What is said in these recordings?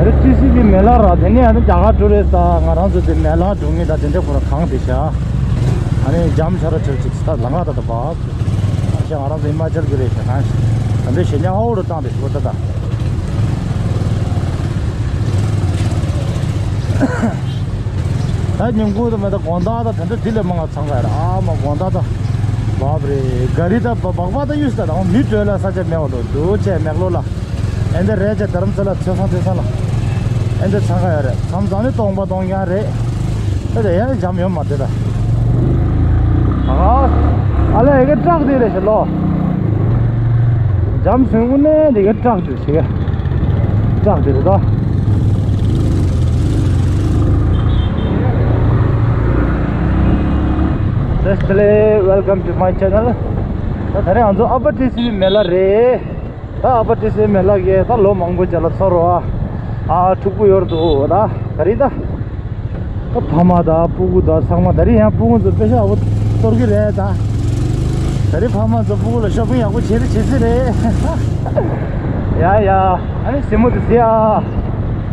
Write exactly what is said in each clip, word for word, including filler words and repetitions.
རེད། ཊི་སི་བི་མེ་ལ་ར། དེ་ནས་ཨ་ནི་རྒྱ་གར་ཊུ་རི་སི་ཊ་དང་ང་རང་ཚོ་དེ་མེ་ལ་འགྲོ་མཁན་དང་དེ་འདྲ་ཁོ་ར་གང་དེ་བྱ། ཨ་ནི་འཇམ་ཤ་ར་ཆེར་ཅིག་ད་ལ་ང་ད་ད་བབ་ཤ། ང་རང་ཚོ་ཧི་མ་ཅལ་གྱི་རེད་ཤ། གང་ཤ་ད་འདྲ་ཞེ་ཉག་ཨའོ་རུ་བཏང་དེ་ཁོ་ད་ད། ད་ཉིན་གུང་དུ་མེད་ད་དགོང་དག་ད་དེ་འདྲ་དེ་ལས་མང་ང་ཚང་ག་ཡ་ར། ཨ་མ་དགོང་དག་ད་བབ་རེད། ག་རི་ད་བག་པ་ད་གཡུས་ད་ད་མི་བྲོས་ལ་ས་ཆ་མེད་བ་དོ་དུ་ཆེ་མེག་ལོ་ལ། ཨེ་འདི་རེད་ཅེ་དྷ་རམ་ས་ལ་ཚོད་སང་ཚོད་སང་ལ། ཨེ་འདི་ཚང་ག་ཡོད་རེད། མཚམས་མཚམས་ནི་སྟོང་པ་སྟོང་རྐྱང་རེད། ཨེ་འདི་ཡང་འཇམ་ཡོད་མ་རེད་ད། ཨ་ཨ་ལ་ཡི་གེ་བྲག་དེ་རེད་ཤི་ལོ། འཇམ་སོན་གུ་ནས་འདི་གེ་བྲག་དེ་ཤི་གེ་བྲག་དེ་རེད་ད། Firstly, welcome to my channel. ད་ད་རེས་ང་ཚོ་ཨ་པ་ཊི་སི་བི་མེ་ལ་རེད། ད་ཨ་པ་ཊི་སི་མེ་ལ་གི་ད་ལོ་མང་པོ་ཅིག་ལ་ཚོར་བ། ཨ་ཕྲུ་གུ་ཡོད་འདུག་ད། ག་རེ་ད། ད་ཕ་མ་ད་ཕྲུ་གུ་ད་ཚང་མ་ད་རེས་ཡང་ཕྲུ་གུ་ཚོ་དཔེ་ཤ་ཨ་བོ་གཏོར་གི་རེད་ད། ད་རེས་ཕ་མ་ཚོ་ཕྲུ་གུ་ལ་ཤོ་པིང་ཡག་པོ་བྱེད་རེ་བྱེད་སྲིད་རེད། ཡ་ཡ། ཨ་ནི་སེ་མོ་དེ་ཟེ་ཨ།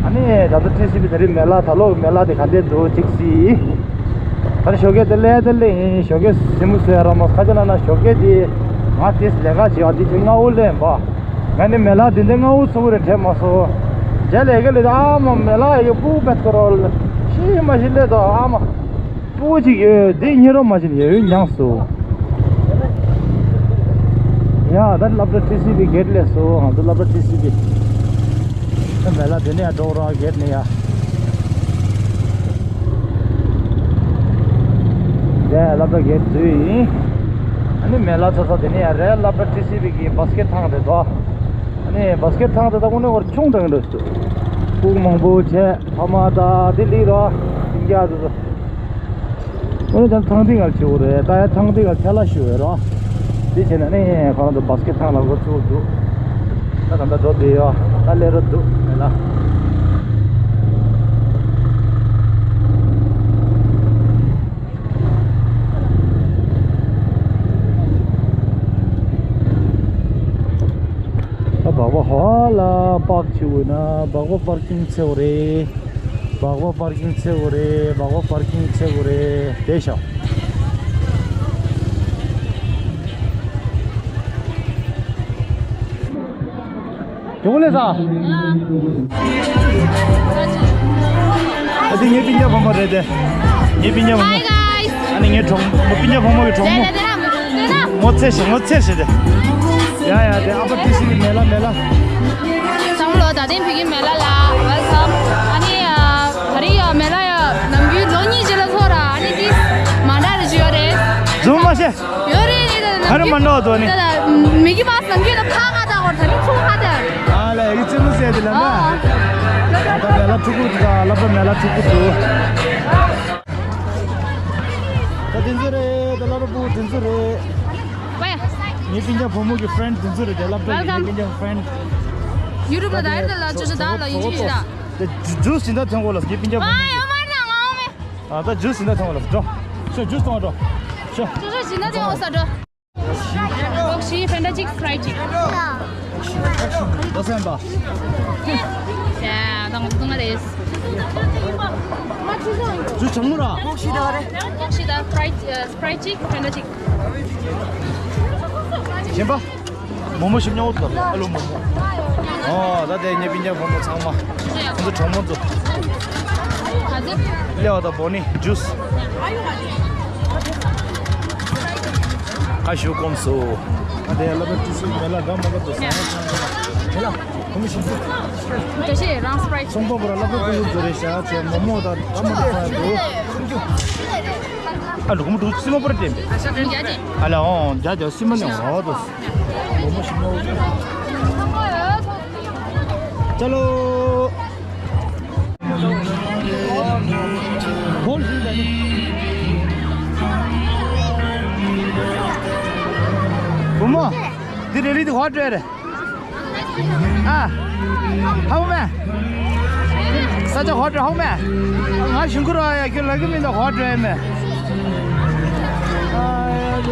ཨ་ནི་ད་ལྟ་ཊི་སི་བི་ད་རེས་མེ་ལ་ད་ལོ་མེ་ལ་དེ་ག་འདྲས་འདུག་ཅིག་སི། ད་རེས་ཞོགས་ཀས་དེ་ལས་དེ་ལས་ཞོགས་ཀས་སེ་མོ་ཟེ་ར་མ་ཁ་ཆེ་ན་ན་ཞོགས་ཀས་དེ་ང་དེ་ལས་ཀ་བྱེད་ཡ་དེ་ཆེ་ང་འུ་ལེན་པ། ང་ནི་མེ་ལ་དེ་འདྲའི་སྔ་བོ་ཚོ་རེ་དྲན་མ་སོང་། རྗེས་ལས་ཀ་ལས་ཨ་མ་མེ་ལ་ཡི་སྤུ་གུ་བེད་ཀོ་རོལ་ཤི་མ་ཤི་ལས་དོ་ཨ་མ། སྤུ་གུ་ཅིག་ཡོད་དེ་ཉེ་རོ་མ་ཤི་ཡོད་ཡོད་མྱངས་སོ། ཡ་ད་སློབ་གྲྭ་ཊི་སི་བི་གེ་ཊི་ལས་སོ། ང་ཚོ་སློབ་གྲྭ་ཊི་སི་བི། ད་མེ་ལ་དེ་ནས་ཡ་འགྲོ་རོགས་གེ་ཊི་ནས་ཡ། དེ་སློབ་གྲྭ་གེ་ཊི་འཛུལ་ཡིན། ཨ་ནི་མེ་ལ་ཚ་ཚ་དེ་ནས་ཡ་རེད། སློབ་གྲྭ་ཊི་སི་བི་གི་བྷ་སི་ཀེ་ཊི་ཐང་རེད་དོ། ཨ་ནི་བྷ་སི་ཀེ་ཊི་ཐང་དེ་ད་དངོས་གནས་བར་ཆུང་དྲགས་འདྲ་སུ། སྤུ་གུ་མང་པོ་བྱས་ཕ་མ་ད་དེ་ལི་རོ་ཨིན་རྒྱ་དེ་ཚོ། དངོས་གནས་ཐང་ཐང་དེ་ངར་ཆེ་བོ་རེད། ད་ཡ་ཐང་དེ་ངར་ཁྱ་ལ་ཞུ་བས་རོ། དེ་བྱས་ན་ནི་ཁོ་རང་ཚོ་བྷ་སི་ཀེ་ཊི་ཐང་ལ་འགོ་ཚུགས་འདུག་ད་ད་ལྟ་འགྲོ་བསྡད་ཡོད། ད་སླེབས་རོགས་འདུག་མེ་ལ། ཨ་སྦག་སྦག་ཧ་ལ་པག་ཆེ་བོ་ན་སྦག་སྦག་པར་ཀིང་ཆེ་བོ་རེད། སྦག་སྦག་པར་ཀིང་ཆེ་བོ་རེད། སྦག་སྦག་པར་ཀིང་ཆེ་བོ་རེད། བསྡད་ཤག་ཡོང་ལེ་ས། ཨ་དེ་ངའི་སྤུན་ཀྱག་བུ་མོ་རེད་དེ། ངའི་སྤུན་ཀྱག་བུ་མོ། Hi guys. ཨ་ནི་ངའི་གྲོགས་མོ། སྤུན་ཀྱག་བུ་མོ་གི་གྲོགས་མོ། ངོ་ཚ་ཤི་ངོ་ཚ་ཤི་དེ། ཡ་ཡ་དེ་ཨ་པ་ཊི་སི་བི་མེ་ལ་མེ་ལ། བསམ་བློ་ད་ཐེངས་བོད་ཀྱི་མེ་ལ་ལ་welcome. ཨ་ནི་ད་རིང་ཡ་མེ་ལ་ཡ་ནམ་རྒྱུན་ལོ་གཉིས་རྗེས་ལ་ཚོར་ར། ཨ་ནི་དེ་མ་འདྲ་རེ་ཞུ་ཡོད་རེད། རྫུན་མ་བཤད། ཡོད་རེད་རེད། ད་ཧ་རི་མ་འགྲོ་དོ་ནི། ད་ད་མི་གི་མ་སང་གི་ད་ཕ་ག་ད་གོ་ད་རིང་ཚོ་ཧ་ད། ཨ་ལ་ཡི་ཙི་མོ་ཟེར་དེ་ལ་ན། ཨ། ད་མེ་ལ་ཕྲུ་གུ་ད་ལ་པ་མེ་ལ་ཕྲུ་གུ་དུ། ད་དེ་ཚོ་རེད། ད་ལ་རུ་པུ་དེ་ཚོ་རེད། ཝེ། ངའི་སྤུན་ཀྱག་བུ་མོ་གི་friend་དེ་ཚོ་རེད། དེ་ལབ་ད་ངའི་welcome. སྤུན་ཀྱག་friend། YouTube་ལ་ད་ཡར་ད་ལ་ཅོ་ཅོ་ད་ལ་ཡིན་ཅི་ཅི་ད། དེ་ཇུ་ཇུས་ཅི་འདྲ་ཐོན་གོ་ལ་ངའི་སྤུན་ཀྱག་བུ་མོ། ཨ་ཡོད་མ་རེད་ད་ང་ཨ་མེ། ཨ་ད་ཇུས་ཅི་འདྲ་ཐོན་གོ་ལ་འགྲོ། ཤོ་ཇུས་ཐོན་འགྲོ། ཤོ། ཅོ་ཅོ་ཅི་འདྲ་ཐོན་གོ་ས་འགྲོ། ལོག་ཤི་ཕན་ད་ཅིག་fried chicken། ལོ་སེམས་པ། ཡ་ད་ང་ཚོ་ང་རེད། ཇུས་ཆང་མོ་ར། ལོག་ཤི་ད་རེད། ལོག་ཤི་ད་fried ཨ་fried chicken ཕན་ད་ཅིག་གཞན་པ། མོག་མོག་ཞིམ་ཉོ་འོ་ད། ཨ་ལོ་མོག་མོག་ཨོ་ད་དེ་ངའི་སྤུན་ཀྱག་བུ་མོ་ཚང་མ། ཁོང་ཚོ་གྲོགས་མོ་ཚོ། ག་ཚོད། ལེའོ་ད་བོ་ནི་ཇུས། ཨ་ཞུ་ཀོམ་སོ། ཨ་དེ་ལ་བ་ཏི་སི་མེ་ལ་ག་མ་ག་དོ་ས་ཡ་ཚང་མ། མེ་ལ་ཁོང་ཞིམ་པོ། ཀ་ཤེ་རང་སི་པ་རའི་སི། སོང་པོ་བོ་ར་ལ་བ་ཀུ་ཡུ་ཛོ་རེ་ཤ་ཚེ་མོ་མོ་ད་ཨ་མ་དོ་ས་ཡ་དོ། ཨ་ལུ་ཀུ་མ་དུ་སི་མ་པོ་ར་ཏེམ་པེ། ཨ་ཞ་ཏྲི་ཡ་ཅི། ཨ་ལ་འོང་ཇ་ཇ་སི་མ་ནི་འོ་དོ། ལོ་མོ་ཞིམ་ནོ། ཅ་ལོ། མོ། འདི་རེ་རེ་འདི་ཧོ་ཏྲེ་རེ། ཨ། ཧ་མོ་མེ། ས་ཆ་ཧོ་ཏྲེ་ཧ་མོ་མེ། ང་ཞུ་གུ་ར་ཡ་ཁྱོད་ལ་གི་མི་འདུག་ཧོ་ཏྲེ་མེ། ད་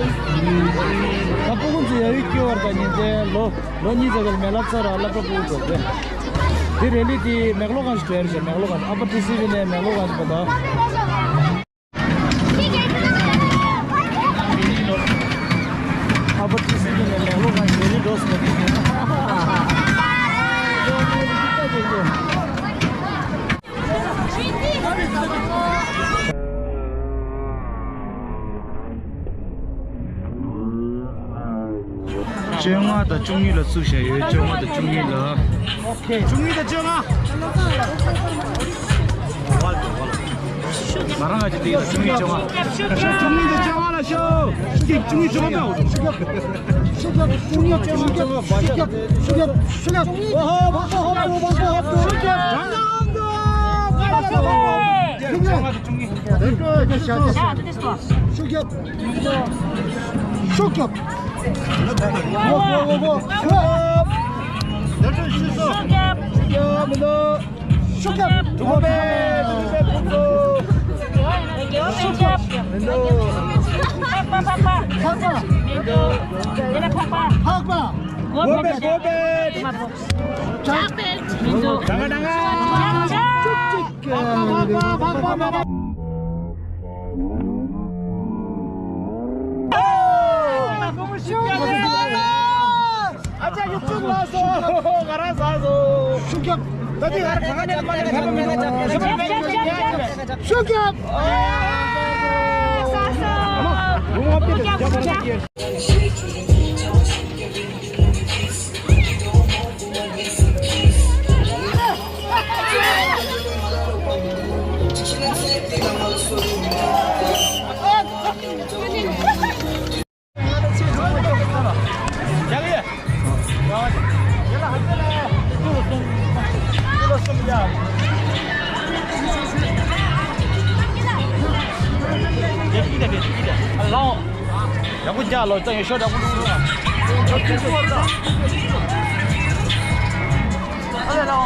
སྤུ་གུ་ཚོ་ཡ་ཡི་སྐྱོ་བར་ད་ཉིན་དེ་ལོ་ལོ་གཉིས་ཙམ་གྱི་མེ་ལབ་ཚར་ར་སློབ་གྲྭ་སྤུ་གུ་ཚོ་དེ། དེ་རེ་ལི་དེ་མེག་ལོ་གང་ཞིག་བྲོས་རེ་ཞིག་མེག་ལོ་གང་ཞིག་ཨ་པ་ཏི་སི་བི་ནས་མེག་ལོ་གང་ཞིག་པ་ད། བཅོ་ལྔ་དང་བཅུ་གཉིས་ལ་བཙུགས་བཞག་ཡོད། བཅོ་ལྔ་དང་བཅུ་གཉིས་ལ། བཅུ་གཉིས་དང་བཅོ་ལྔ། ང་རང་ང་ཅི་དེ་ཡིན་ལ་བཅུ་གཉིས་བཅོ་ལྔ། བཅུ་གཉིས་དང་བཅོ་ལྔ་ལ་ཤོག་བཅུ་གཉིས་བཅོ་ལྔ་དང་། ཤུགས་རྒྱབ། ཤུགས་རྒྱབ། ཤུགས་རྒྱབ། ཤུགས་རྒྱབ། ཤུགས་རྒྱབ། ཤུགས་རྒྱབ། ཤུགས་རྒྱབ། ཕག་པ། ཕག་པ། ཕག་པ། ཕག་པ། ཕག་པ། ཕག་པ། ཕག་པ། ཨ་ཅག་གི་གཅུང་ལགས་སོ། ང་རང་ཟ་སོ། ཤུགས་རྒྱབ། ད་དེ་ང་རང་གང་ནས་མ་ནས་ཕེབས་པ་མི་འདུག་ཤུགས་རྒྱབ། ཨ། ཟ་སོ། ཨ། ལུང་བ་པི་ཤུགས་རྒྱབ། ཤུགས་རྒྱབ། ཡག་པོ་རྒྱག་ལོ། ཙང་ཡོད་ཤོག་འདྲ་པོ་འདུག་ར། ཨ་ལེ་ལོ།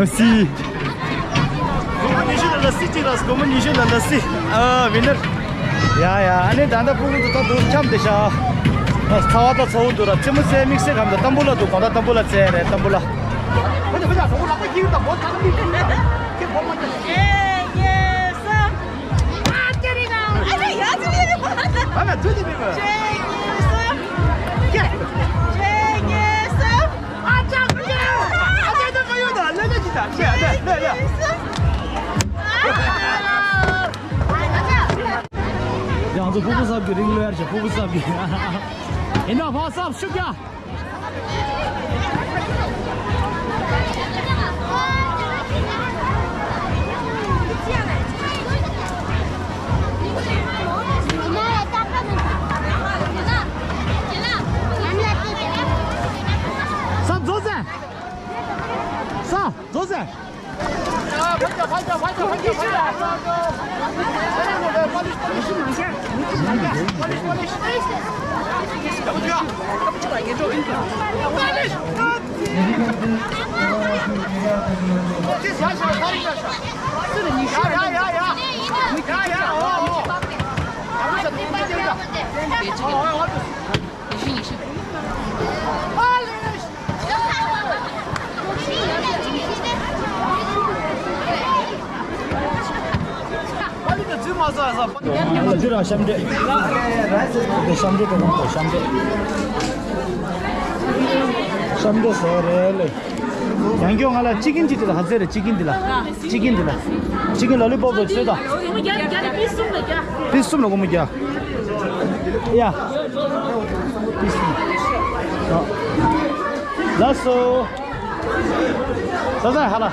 ལ་སི། སྒོར་མོ་ཉི་ཤུ་དང་ལ་སི་གཅིག་ལ། སྒོར་མོ་ཉི་ཤུ་དང་ལ་སི། ཨ། ཝི་ནར། ཡ་ཡ། ཨ་ནི་ད་ལྟ་སྤུ་གུ་ཚོ་ད་དུང་འཁྱམས་བསྡད་ཤག་ཨ། ཚ་བ་ད་ཚ་བོ་འདུག་ར། རྩེད་མོ་རྩེ་དམིགས་བསལ་གམ་ད་ཏམ་བུ་ལ་འདུག་གོང་ད་ཏམ་བུ་ལ་རྩེ་རེད། ཏམ་བུ་ལ། ཡང་ཚོ་ཕུ་བོ་སབ་ཀྱི་རིང་ལོ་ཡར་ཞིག་ཕུ་བོ་སབ་ཀྱི། ཡིན་ན་ཕ་སབ་ཤུགས་རྒྱག་ས་རྫོགས་ཟེར། ས་རྫོགས་ཟེར། འདི་ར་ཤམ་འདྲེ། འདི་ཤམ་འདྲེ་འགྲོ་གོང་དུ་ཤམ་འདྲེ། ཤམ་འདྲེ་ཟེར་རེད་ལེ། ཡང་སྐྱོ་ང་ལ་ཅི་ཀིན་ཅི་འདི་ལ་ཧ་ཟེར་རེད། ཅི་ཀིན་འདི་ལ། ཅི་ཀིན་འདི་ལ། ཅི་ཀིན་ལོ་ལི་པོབ་ཟོ་ཚོད་དང་། པིས་གསུམ་ལ་སྒོར་མོ་བརྒྱ། ཡ། པིས་གསུམ། ལགས་སོ། ཟ་ཟ་ཧ་ལ།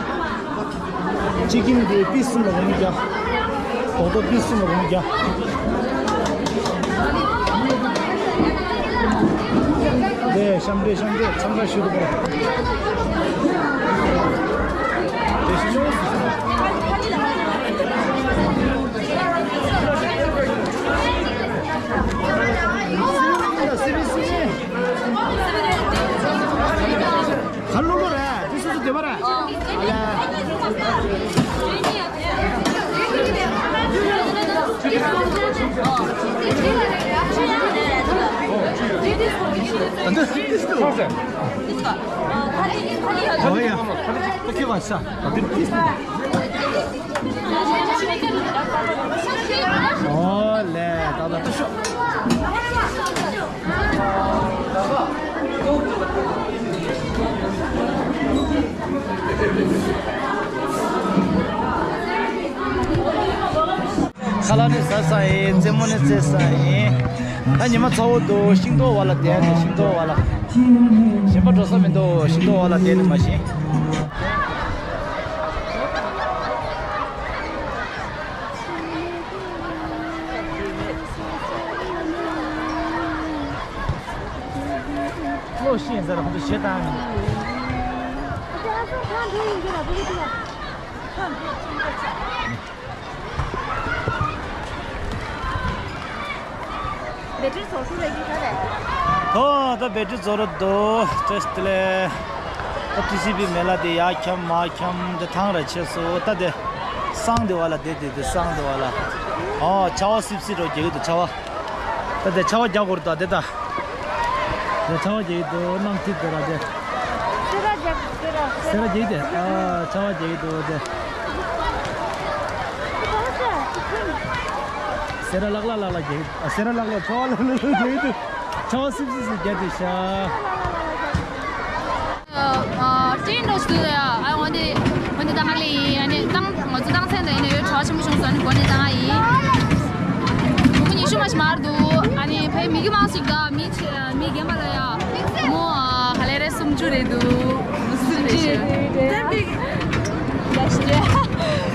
ཅི་ཀིན་དེ་པིས་གསུམ་ལ་སྒོར་མོ་བརྒྱ། རྡོག་རྡོག་པིས་གསུམ་ལ་སྒོར་མོ་བརྒྱ། དེ་ཤམ་འདྲེ་ཤམ་འདྲེ་འཚང་ཁ་ཞུ་འདུག་པ། དེ་ཤི་ཤོག་ག་ལོ་ལོ་རེད། དེ་སོ་སོ་བདེ་བ་རེད། ཨ་ལ། ཨོ་ཡ། ཨོ་ཁེ་བ་ས། ཨོ་ལེ། ད་ད་ད་ཤོག་ཁ་ལག་ནི་ཟ་ས་ཡིན། རྩེད་མོ་ནི་རྩེ་ས་ཡིན། ད་ཉི་མ་ཚ་བོ་འདུག་ཤིང་ཏོག་བ་ལ་བསྡད་ནས། ཤིང་ཏོག་བ་ལ། གཞན་པ་འགྲོ་ས་མི་འདུག་ཤིང་ཏོག་བ་ལ་བསྡད་ནས་མ་ཤེས། བློ་ཤེས་ཟེར་ཁོ་ཚོ་ཞེ་དྲག་མི་འདུག་བེ་ཊི་རི་རྫོགས་ཤུ་རེད་ཀྱི་ད་རེད། ཨོ་ད་བེ་ཊི་རི་རྫོགས་རོ་འདུག་ཏེས་ཏི་ལེ། ད་ཊི་སི་བི་མེ་ལ་དེ་ཡར་འཁྱམ་མར་འཁྱམ་དེ་ཐང་ར་ཆེ་སོ། ད་དེ་སང་དེ་བ་ལ་དེ་དེ་དེ་སང་དེ་བ་ལ། ཨོ་ཆར་པ་སིབ་སིབ་རོ་རྒྱག་གི་འདུག་ཆར་པ། ད་དེ་ཆར་པ་རྒྱག་དགོས་རེད་ད་དེ་ད། དེ་ཆར་པ་རྒྱག་གི་འདུག་གནམ་ཐིབས་དེ་ར་དེ། སེ་ར་རྒྱག་སེ་ར། སེ་ར་རྒྱག་གི་དེ། ཨ་ཆར་པ་རྒྱག་གི་འདུག་དེ། སེ་ར་ལག་ལ་ལག་ལ་རྒྱག་གི། ཨ་སེ་ར་ལག་ལ་ཆར་པ་ལག་ལ་ལག་ལ་རྒྱག་གི་འདུག་ཆར་པ་སིབ་སིབ་སིབ་རྒྱག་དེ་ཤ། ཨ་ཨ་ཏྲེན་འགྲོ་སུ་ཡ། ཨ་འོན་ཏེ་འོན་ཏེ་ད་ཧ་ལས་ཡིན། ཨ་ནི་ཏང་ང་ཚོ་ཏང་སེང་ད་ཡིན་ན་ཡོད་གྲོགས་ཆེན་པོ་བྱུང་སོང་། ཨ་ནི་འགོ་ནས་ཏང་ཨ་ཡིན། ཕྲུ་གུ་ཉི་ཤུ་མ་ཞིག་མར་འདུག་ཨ་ནི་ཕའི་མི་གི་མང་ཞིག་ད་མི་ཆེ་མི་རྒན་པ་ལ་ཡ་མོ་ཨ་ཧ་ལས་རེ་སུམ་ཅུ་རེད་འདུག་སུམ་ཅུ་རེད་འདུག་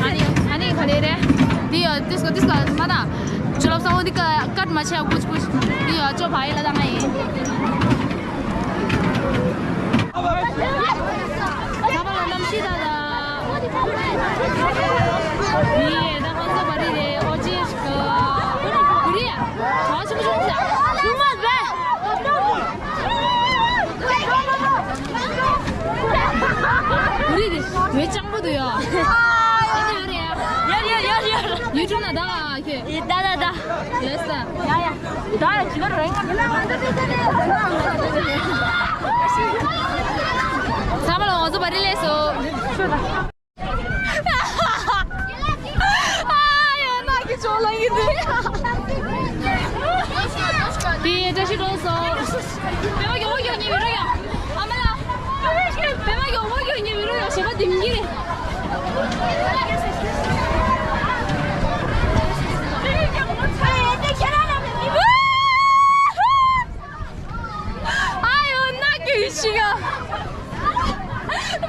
ཨ་ནི་ཨ་ནི་ག་ལེ་རེད། འདི་ཡ་ཏིས་ཀོ་ཏིས་ཀོ་མ་ད་ཇོ་ལབ་སང་འོ་འདི་ཀ་ཀཊ་མ་བྱས་ཀུཆ་ཀུཆ་འདི་ཡ་ཅོ་བ་ཡི་ལ་ད་ང་ཡིན། ཁ་པ་ལ་གནམ་གཤིས་ད་ད། ཡེ་ད་ཁོང་ཚོ་བ་རི་རེད། ཨོ་ཅེ་ཤི་ཀ་བ་རི་ཡ། གྲོགས་ཆུང་ཆུང་ཟ། ཆུང་མ་བས། བ་རི་རེད། བས་ཅང་པོ་འདུག་ཡ། ཨ་ནི་ཨ་རེ་ཡ། ཡར་ཡར་ཡར་ཡར། ཡུ་ཊུབ་ན་ད་ཁྱོད། ཡེ་ད་ད་ད། ལེས་ད། ཡ་ཡ། ད་ཡ་ཇི་ལ་རེང་། ཚང་མ་ལ་ང་ཚོ་བ་རི་ལེགས་སོ། ཨ་ཡ་ན་གི་ཅོ་ལ་ཡི་དེ། དེ་བཀྲ་ཤིས་གྲོངས་སོང་། བེ་མ་གི་འོ་གི་ཉི་མི་རུ་ཡ། ཨ་མ་ལ། བེ་མ་གི་འོ་གི་ཉི་མི་རུ་ཡ། ཞེ་པ་དིམ་གི་རེད། ཨ་ཡོ་ན་གི་ཤི་ག་ཨ་ཡོ་ན་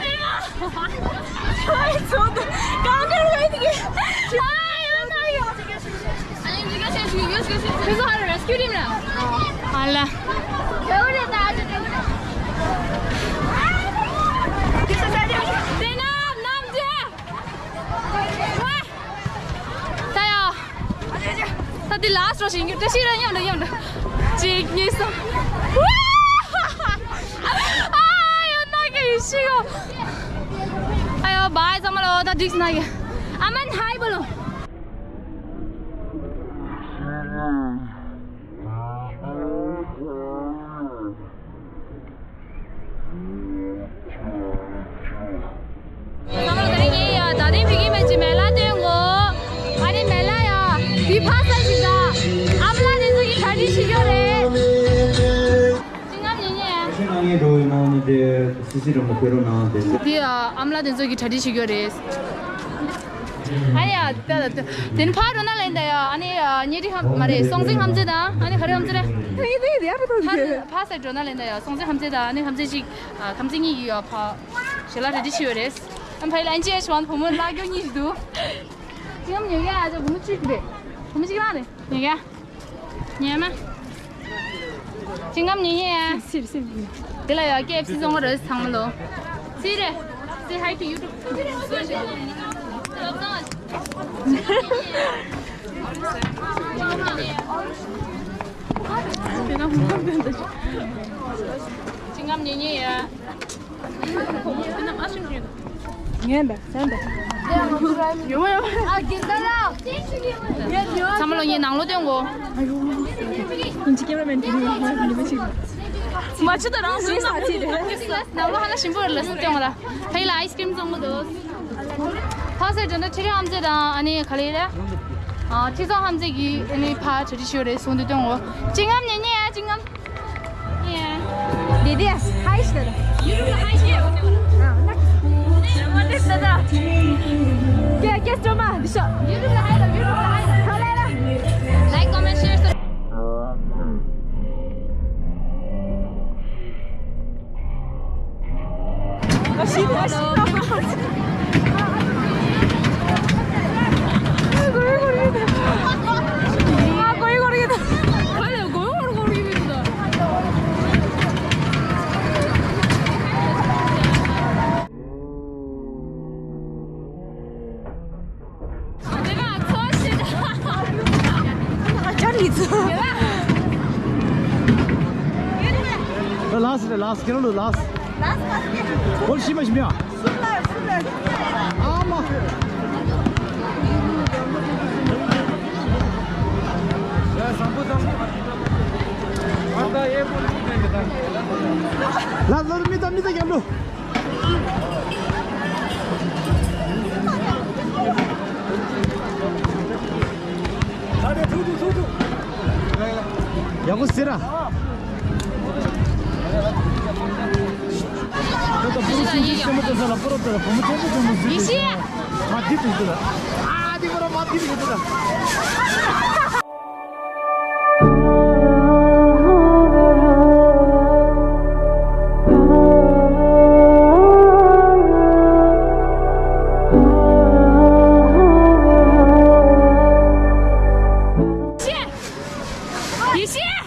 གི། ཨ་ཡོ་ན་གི། ཁྱོད་ཚོ་ཧ་རེ་རེ་སི་ཀིའུ་ཊིམ་ར། ཨ་ལ། དེ་ན་ནམ་རྒྱུན། ད་ཡ། ད་འདི་ལཱ་སི་ཊི་རོ་ཞིག་ཡིན་རྒྱུ། བཀྲ་ཤིས་ར་མཉམ་དུ་མཉམ་དུ། གཅིག་གཉིས་གསུམ། ཨ་ཡོ་ན་གི་ཤི་ག་ཨ་ཡོ་བའི་ཚང་མ་ལ་ད་འགྲིག་སོང་ན་གི། ཨ་མན་ཧའི་བོ་ལོ། ཚང་མ་ལ་དེ་རིང་ངས་ཡ་ད་རིང་ཕ་གི་མེད་ཅི་མེ་ལ་སྟོན་གོ་ཨ་ནི་མེ་ལ་ཡ་དེ་ ཅི་ཅི་རོ་མོ་ཀེ་རོ་ན་དེ། དེ་ཨ་ཨ་མ་ལགས་དེ་ཚོ་གི་གྲ་སྒྲིག་བྱེད་རྒྱུ་རེད། ཨ་ཡ་ད་ད་དེ་ནི་ཕར་འགྲོ་ན་ལེན་ད་ཡ། ཨ་ནི་ཉེ་དྲི་ཧམ་མ་རེད། སྲོང་བཙན་ཧམ་རྩེ་དང་ཨ་ནི་ག་རེ་ཧམ་རྩེ་རེད། ཡེ་ཡེ་ཡ་རེད་ད། ཕར་ཕར་སེ་འགྲོ་ན་ལེན་ད་ཡ། སྲོང་བཙན་ཧམ་རྩེ་དང་ཨ་ནི་ཧམ་རྩེ་གཅིག་ཨ་ཁམས་ཚན་གཉིས་ཀྱི་ཡ་ཕ་ཞལ་ལག་གྲ་སྒྲིག་བྱེད་རྒྱུ་རེད། ཨ་ཕ་ཡི་ལ་ཨན་ཅི་ཨེ་ཤི་ཝན་བུ་མོ་ལག་སྐྱོ་གཉིས་ཤིག་འདུག་ཅི་ཡང་ཉོ་གི་ཨ་ཅག་བུ་མོ་གཅིག་རེད། བུ་མོ་གཅིག་རང་རེད། ཉོ་གི་ཉན་མ། ཅི་ཡང་ཉོ་ཉོ་ཡ། སིར་སིར། དེ་ལ་ཡ་ཀེ་ཨེཕ་སི་བཙོང་གི་རེད་ཚང་མ་ལོ། སི་རེད། Say hi to YouTube. ཅི་ཡང་ཉོ་ཉོ་ཡ། ངན་པ་ཟན་པ། ཡོང་ཡོང་། ཚང་མ་ལོ་ངའི་ནང་ལོགས་སྟོན་གོ། ཨ་ཡོ། ཁྱེད་ཀྱི་ཀེ་མ་ར་མེན་དེ་ནི་མ་ཆུ་ད་རང་སུན་ས་ཚིག་རེད། ནང་ལོགས་ཧ་ལ་ཞིམ་པོ་རེད་ལ་སུ་སྟོན་གོ་ལ། ཕ་ཡི་ལ་ཨའི་སི་ཀྲིམ་བཙོང་གོ་འདུག་ཕ་སེ་དྲན་ད་ཁྲི་རི་ཧམ་ཚེ་དང་ཨ་ནི་ག་ལེ་རེད། ཨ་ཁྲི་ཚང་ཧམ་ཚེ་གི་ཨ་ནི་ཕ་ཁྲི་ཁྲི་ཤོ་རེད་སོང་དུས་སྟོན་གོ། ཅི་ཡང་ཉོ་ཉོ་ཡ་ཅི་ཡང་། དེ་དེ་ཧའི་ཤི་ད། ཡུ་ཊུབ་ལ་ཧའི་ཤི་ཡོད་ནི་མ་རེད། ཨ་ན། ཨ་དེ་ད་ད། ཀེ་ཀེ་སི་ཊོ་མ་འདི་ཤོག་ཡུ་ཊུབ་ལ་ཧའི་ད། ཡུ་ཊུབ་ལ་ཧའི་ད། ཧ་ལས་ལ། ལའིཀ་ཀོ་མེན་ཤེར་སོ། ལ་ལ་སི་རེད། ལ་ལ་སི་ཁྱེད་རང་ལ་ལ་ལ་སི། ལ་ལ་སི་ཁ་སི་ཁྱེད། ཨོ་ཤི་མ་ཤི་མ། ཨ་མ། ལ་ལ་མི་ད་མི་ད་རྒྱབ་ལོ། ཡག་པོ་ཟེར་ར། ད་ལྟ་བུ་རུ་སུ་འདི་སེམས་པ་ཏོ་ས་ལ་པོ་རོ་ཏོ་ལ་བུ་མོ་ཆེན་པོ་ཆེན་པོ་ཟེར། ཡེ་ཤེས། མ་འདི་དུ་འདི་ལ། ཨ་འདི་པོ་རོ་མ་འདི་དུ་འདི་ལ། ཡེ་ཤེས།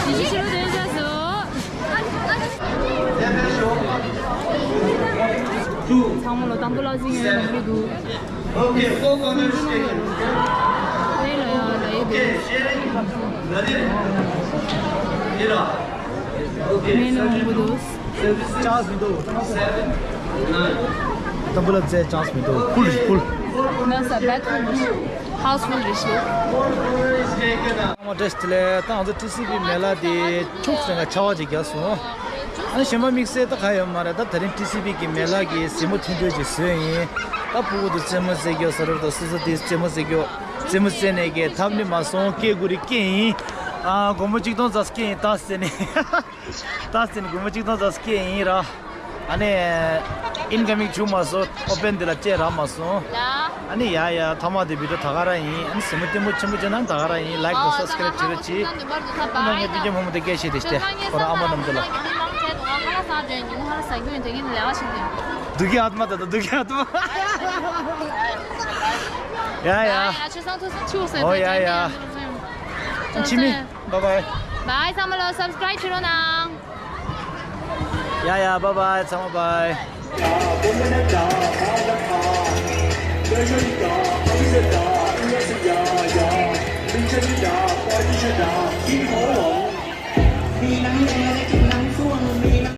ཡེ་ཤེས་ཕྱི་ལོགས་དེ་ཆགས་སོང་། ཚང་མ་ལོ་དང་པོ་ལ་ཟིན་ཡོད་ལ་ཡོད་འདུག Okay, four corners taken. ལ་ཡ་ལ་ཡོད་འདུག Okay, sharing. Nadir. Ira. Okay, ངས་ནི་འོང་གི་འདུག་ཅཱནས་མི་འདུག་ད་བུ་ལ་ཙེ་ཅཱནས་མི་འདུག་ཕུལ་ཕུལ། ང་ས་བེད་ཧའུ་སི་ཕུལ་རེད་ཤག་ཨ་མ་བཀྲ་ཤིས་བདེ་ལེགས། ད་ང་ཚོ་ཊི་སི་བི་མེ་ལ་དེ་འཁྱུག་ཟེར་ང་ཆར་པ་ཅིག་བརྒྱབ་སོང་། ཨ་ནི་གཞན་པ་དམིགས་བསལ་ད་ག་ཡོད་མ་རེད། ད་དེ་རིང་ཊི་སི་བི་གི་མེ་ལ་གི་གཟིགས་མོ་ཐུང་ཐུང་ཅིག་བཟོས་ཡིན། ད་ཕྲུ་གུ་དེ་རྩེད་མོ་རྩེ་རྒྱུ་ཟེར་རོ། ད་སོ་སོ་དེ་རྩེད་མོ་རྩེ་རྒྱུ། རྩེད་མོ་རྩེ་ནས་གི་ཐབ་ནི་མ་སོང་། སྐད་གུ་རི་སྐད་ཡིན། ཨ་སྒོར་མོ་གཅིག་སྟོང་ཙམ་སྐད་ཡིན་ད་ཟེར་ནས། ད་ཟིན་སྒོར་མོ་གཅིག་སྟོང་ཙམ་སྐྱེས་ཡིན་ར། ཨ་ནི་ཨིན་ཀ་མིང་བྱུང་མ་སོང་། ཨོ་པན་འདི་ལ་སྐྱེས་རག་མ་སོང་། ཡ། ཨ་ནི་ཡ་ཡ་ཐ་མ་དེ་བི་ཌིའོ་ད་ག་རང་ཡིན། ཨ་ནི་གཟིགས་མོ་ལྟད་མོ་ཆེན་པོ་བྱས་ན་ད་ག་རང་ཡིན། ལའིཀ་དང་སབ་སི་ཀ་རེབ་བྱེད་རོགས་གྱིས། ཨ་ནི་ངས་སྤུན་ཀྱག་མོ་མོ་དེ་སྐད་བཤད་དེ་ཤི་ཏེ་ཁོ་རང་ཨ་མ་ནམ་དུ་ལ། འདུག་གི་ཨ་མ་ད་ད་འདུག་གི་ཨ་མ། ཡ་ཡ། ཨོ་ཡ་ཡ། འཆི་མེད། Bye bye. Bye ཚང་མ་ལོ། སབ་སི་ཀ་རེབ་བྱེད་རོགས་གནང་། ཡ་ཡ། Bye bye ཚང་མ། Bye.